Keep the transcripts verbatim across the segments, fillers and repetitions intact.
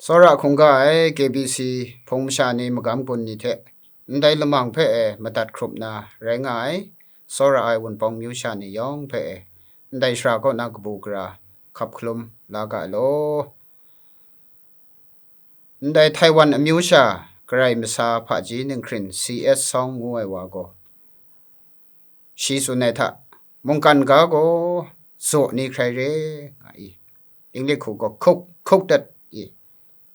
Tsawra hkungga ai K B C hpung masha ni magam gun ni hte ndai lamang hpe e madat hkrup na rai nga ai, tsawra ai Wunpawng amyu sha ni yawng hpe e ndai shara kaw na kabu gara hkap hkalum la ga ai law. Ndai Taiwan amyu sha Karai Masa hpaji ninghkrin C S Song ngu ai wa gaw, shi tsun ai hta, mungkan ga gaw zaw ni hkrai re nga i, English hku gaw cook, cook dat i,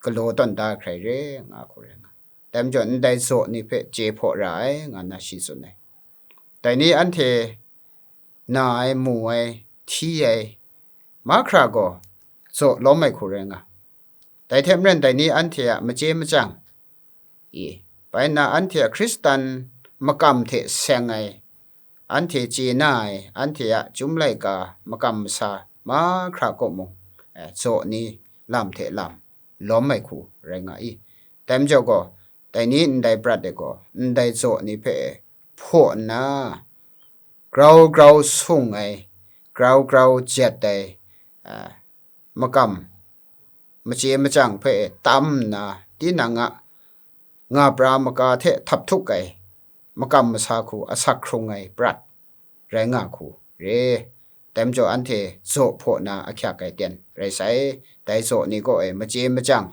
galaw tawn da hkrai re nga hku rai nga. Dai majaw ndai zaw ni hpe chye hpaw ra ai nga na shi tsun ai. Dai ni anhte na ai, mu ai, hti ai, mahkra gaw zaw lawm ai hku rai nga. Dai hte maren dai ni anhte a machye machyang i, bai nna anhte a Hkristan makam hte seng ai, anhte chye na ai, anhte a chyum laika makam masa mahkra kaw mung, eh, zaw ni lam hte lam lawm ai hku rai nga i. Dai majaw gaw, dai ni ndai prat e gaw, ndai zaw ni hpe hpaw nna, grau grau sung ai, grau grau jet ai, a, makam, machye machyang hpe tam nna, tinang a nga pra maga hte htap htuk ai makam masa hku asak hkrung ai prat rai nga hku re. Dai majaw anhte zaw hpaw na ahkyak ai aten rai sai. Dai zaw ni gaw e machye machyang,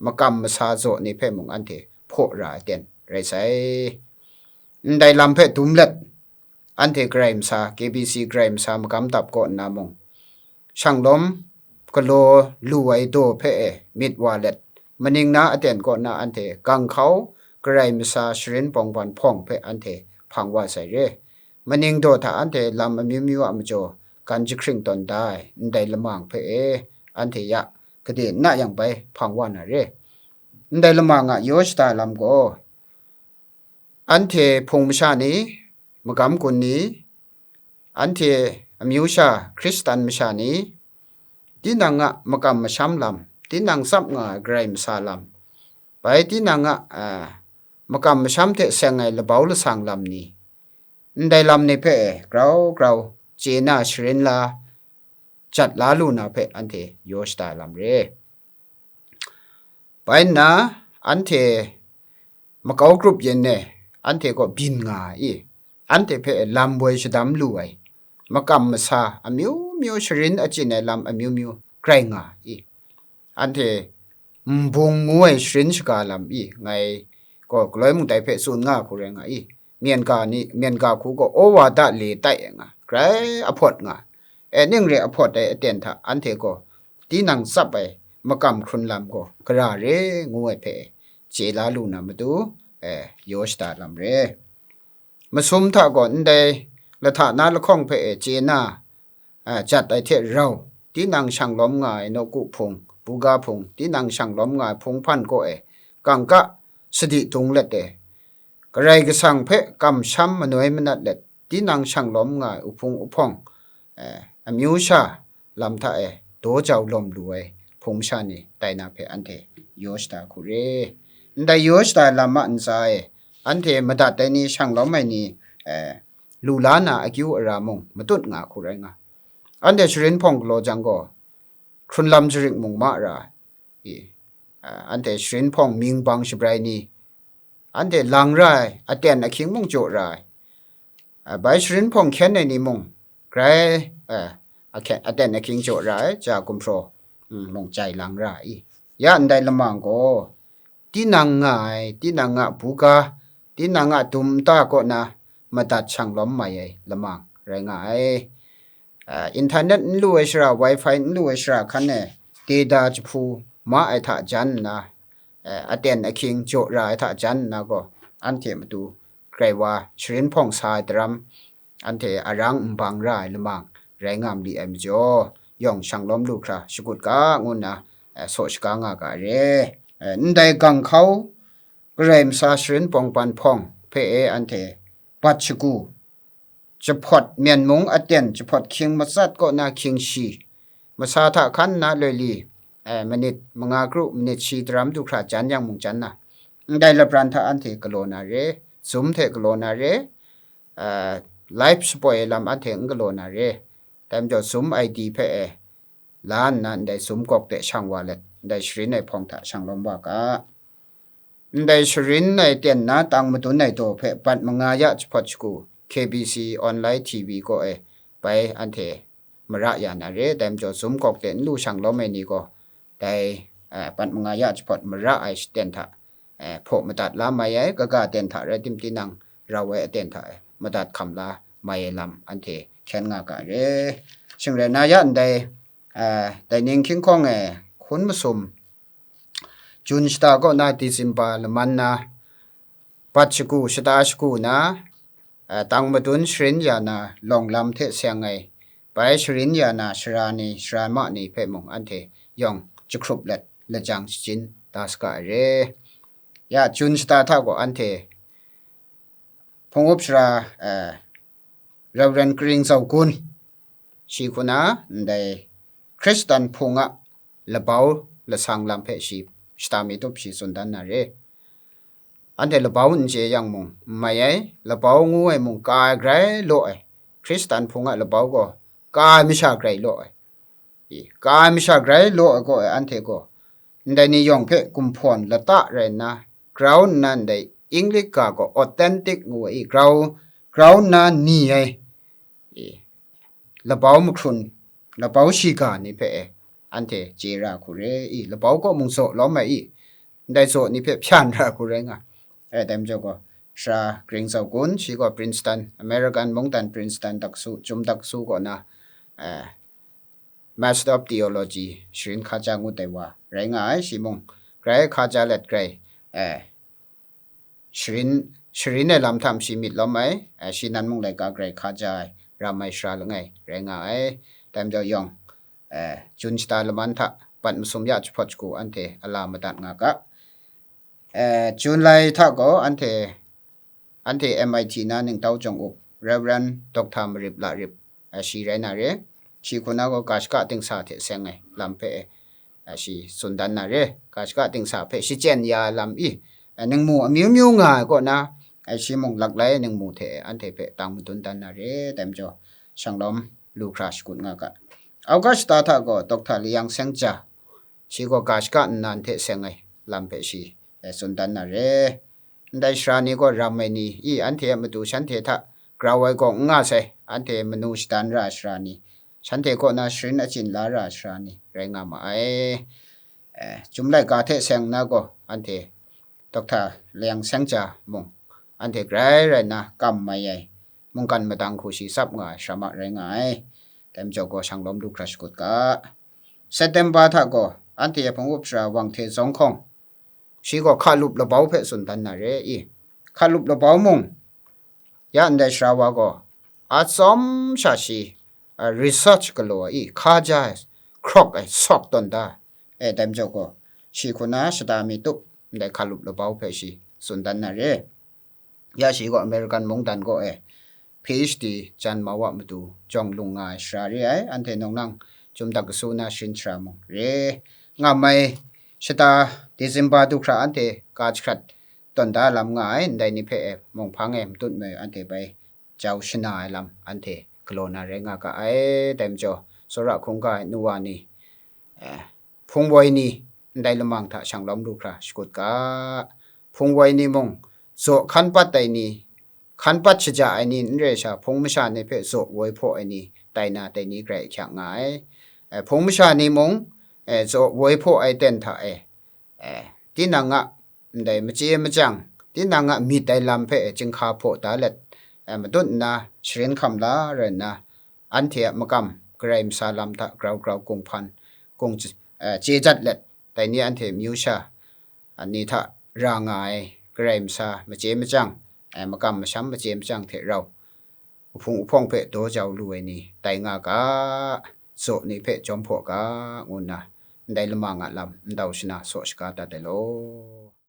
makam masa zaw ni hpe mung anhte hpaw ra ai aten rai sai. Ndai lam hpe dum let, anhte Karai Masa, K B C Karai Masa magam dap kaw nna mung, shanglawm galaw lu ai daw hpe e myit wa let, maning na aten kaw na anhte ganghkau Karai Masa sharin pawng ban hpawng hpe anhte hpang wa sai re. Maning daw hta anhte lam amyu myu a majaw gan jahkring tawn da ai ndai lamang hpe e anhte ya gade n na yang bai hpang wa na re. Ndai lamang a yaw shada lam gaw, anhte hpung masha ni, magam gun ni, anhte amyu sha Hkristan masha ni, tinang a makam masham lam, tinang tsap nga ai Karai Masa lam, bai tinang a, a, makam masham hte seng ai labau lasang lam ni, ndai lam ni hpe grau grau chye na sharin la, jat la lu na hpe anhte yaw shada lam re. Bai nna, anhte makau grup yin e, anhte kaw byin nga ai, anhte hpe lam woi shadam lu ai, makam masa amyu myu, sharin achyin ai lam amyu myu grai nga ai. Anhte nbung ngu ai sharin shaga lam i, ngai gaw galoi mung dai hpe tsun nga hku rai nga i, myen ga ni, myen ga hku gaw awada le tai ai nga, grai ahpawt nga, e ning re ahpawt ai aten hta anhte gaw tinang tsap ai makam hkrun lam gaw gara re ngu ai hpe chye la lu na matu, e, yaw shada lam re. Masum hta gaw ndai lahta na lahkawng hpe e chye na, a, jat ai hte rau, tinang shanglawm nga ai nawku hpung, buga hpung, tinang shanglawm nga ai hpung hpan kaw e kangka sadi dung let e, Karai Kasang hpe kamsham manoi manat let, tinang shanglawm nga ai uhpung uhpawng, eh, amyu sha lam hta e daw jau lawm lu ai hpung sha ni tai na hpe anhte yaw shada hku re. Ndai yaw shada lam a ntsa e, anhte madat ai ni, shanglawm ai ni, eh, lu la na akyu ara mung matut nga hku rai nga. Anhte sharin hpawng galaw jang gaw, hkrunlam jarik mung ma ra ai. I, a, anhte sharin hpawng mying bang shabrai ni, anhte lang ra ai, aten ahkying mung jaw ra ai. A, bai sharin hpawng hkyen ai ni mung, grai, a, ahkyen, aten ahkying jaw ra ai, ja gumhpraw, mm, mung jai lang ra ai. Ya ndai lamang gaw, tinang nga ai, tinang a buga, tinang a dum nta kaw na madat shanglawm mai ai lamang rai nga ai. A, internet n lu ai shara, wifi n lu ai shara hkan e, data jahpu ma ai hta jan nna, a, aten ahkying jaw ra ai hta jan nna gaw, anhte matu grai wa sharin hpawng sa ai daram, anhte arang nbang ra ai lamang rai nga mali ai majaw, yawng shanglawm lu hkra shagut ga ngu nna, eh, saw shaga nga ga ai re. Eh, ndai ganghkau Karai Masa sharin pawng ban hpawng hpe e anhte bat shagu, jahpawt myen mung aten, jahpawt hkying matsat kaw na hkying shi, masa hta hkan nna loi li, eh, minit manga kru, minit shi daram du hkra jan yang mung jan na, ndai lapran hta anhte galaw na re, Zoom hte galaw na re, a, live shapoi ai lam anhte n galaw na re. Dai majaw Zoom I D hpe e la nna ndai Zoom gawk de shang wa let, ndai sharin ai hpawng hta shanglawm wa ga. Ndai sharin ai ten na tang madun ai daw hpe bat manga ya jahpawt shagu K B C online T V kaw e bai anhte mara ya na re, dai majaw Zoom gawk de n lu shanglawm ai ni gaw dai, eh, bat manga ya jahpawt mara ai shaten hta, eh, hpaw madat la mai ai, kaga ten hta rai tim tinang rau ai aten hta e madat hkam la mai ai lam anhte hkyen nga ga re. Shing rai na ya ndai, eh, dai ning hkying hkawng e hkun masum Jun shata kaw na December laman na, bat shagu shata shagu na, eh, tang madun sharin ya na lawng lam hte seng ai, bai sharin ya na sara ni, sara ma ni hpe mung anhte yawng jahkrup let lajang shajin da saga ai re. Ya, Jun shata hta gaw anhte hpung up sara, eh, Reverend Karing Zau Gun, shi hku na ndai Hkristan hpung a labau lasang lam hpe shi shata mi tup shi tsun dan na re. Anhte labau n chye yang mung, n mai ai, labau ngu ai mung ka ai grai law ai, Hkristan hpung a labau gaw ka ai masha grai law ai. I, ka ai masha grai law ai gaw, anhte gaw ndai ni yawng hpe gumhpawn lata rai nna, grau nna ndai English ga gaw authentic ngu ai, i, grau, grau nna ni ai, i, labau mahkrun, labau shiga ni hpe e, anhte chye ra hku re, i, labau kaw mung zaw lawm ai, i, ndai zaw ni hpe hpyan ra hku rai nga. E, dai majaw gaw, Sara Karing Zau Gun, shi gaw Princeton, American mungdan Princeton daksu, Chyum daksu kaw na, eh, Master of Theology, sharin hkaja ngut ai wa rai nga ai, shi mung grai hkaja let grai, eh, sharin, sharin ai lam hta shi myit lawm ai, eh, shi nan mung laika grai hkaja ai, ram ai sara langai rai nga ai. Dai majaw yawng, eh, Jun shata laman hta bat masum ya jahpawt shagu anhte a la madat nga ga. Eh, Jun lai hta gaw anhte, anhte M I T na ningtau jawng up, Reverend Doctor Marip Larip, eh, shi rai na re. Shi hku na gaw ga shaka dingsa hte seng ai lam hpe, eh, shi tsun dan na re. Ga shaka dingsa hpe shachyen ya ai lam i, eh, ningmu amyu myu nga ai kaw na, eh, shi mung laklai ningmu hte anhte hpe tang madun dan na re. Dai majaw, shanglawm lu hkra shakut nga ga. August shata hta gaw Doctor Liyang Seng Ja, shi gaw ga shaka nnan hte seng ai lam hpe shi, eh, tsun dan na re. Ndai sara ni gaw ram ai ni, i, anhte a matu shanhte hta grau ai gaw n nga sai, anhte manu shadan ra ai sara ni, shanhte kaw na sharin achyin la ra ai sara ni rai nga ma ai. Eh, Chyum laika hte seng na gaw, anhte Doctor Leng Seng Ja mung, anhte grai rai nna kam mai ai, mungkan madang hku shi tsap nga ai sara ma rai nga ai. Dai majaw gaw shanglawm lu hkra shakut ga. September hta gaw, anhte a hpung up sara Wang Hte Zawng Hkawng, shi gaw hkalup labau hpe tsun dan na re i. Hkalup labau mung, ya ndai sara wa gaw, atsawm sha shi, a, research galaw ai i, hkaja ai, hkrawk ai, sawk tawn da ai, dai majaw gaw, shi hku na shata mi tup, ndai hkalup labau hpe shi tsun dan na re. Ya shi gaw American mungdan kaw e P H D jan mau a matu jawng lung nga ai sara re ai, anhte nawng nang Chyum daksu na sharin sara mung re. Ngam ai shata December du hkra anhte ka jahkrat tawn da lam nga ai, ndai ni hpe e mung hpang e matut mai anhte bai jau shana ai lam anhte galaw na rai nga ga ai. Dai majaw, tsawra hkungga ai nu wa ni, eh, hpung woi ni, ndai lamang hta shanglawm lu hkra shakut ga. Hpung woi ni mung, zaw hkan pat ai ni, hkan pat shaja ai ni n re sha, hpung masha ni hpe zaw woi hpaw ai ni, tai na tai ni grai ahkyak nga ai. Eh, hpung masha ni mung, eh, zaw woi hpaw ai ten hta e, eh, tinang a ndai machye machyang, tinang a myit ai lam hpe chyinghka hpaw da let, eh, matut nna sharin hkam la rai nna, anhte a makam Karai Masa lam hta grau grau kunghpan, kung, eh, chye jat let, dai ni anhte myu sha, ah, ni hta ra nga ai Karai Masa machye machyang, eh, makam masham machye machyang hte rau, uhpung uhpawng hpe daw jau lu ai ni tai nga ga, zaw ni hpe jawm hpaw ga, ngu nna ndai lamang a lam ndau shana saw shaga dat ai law.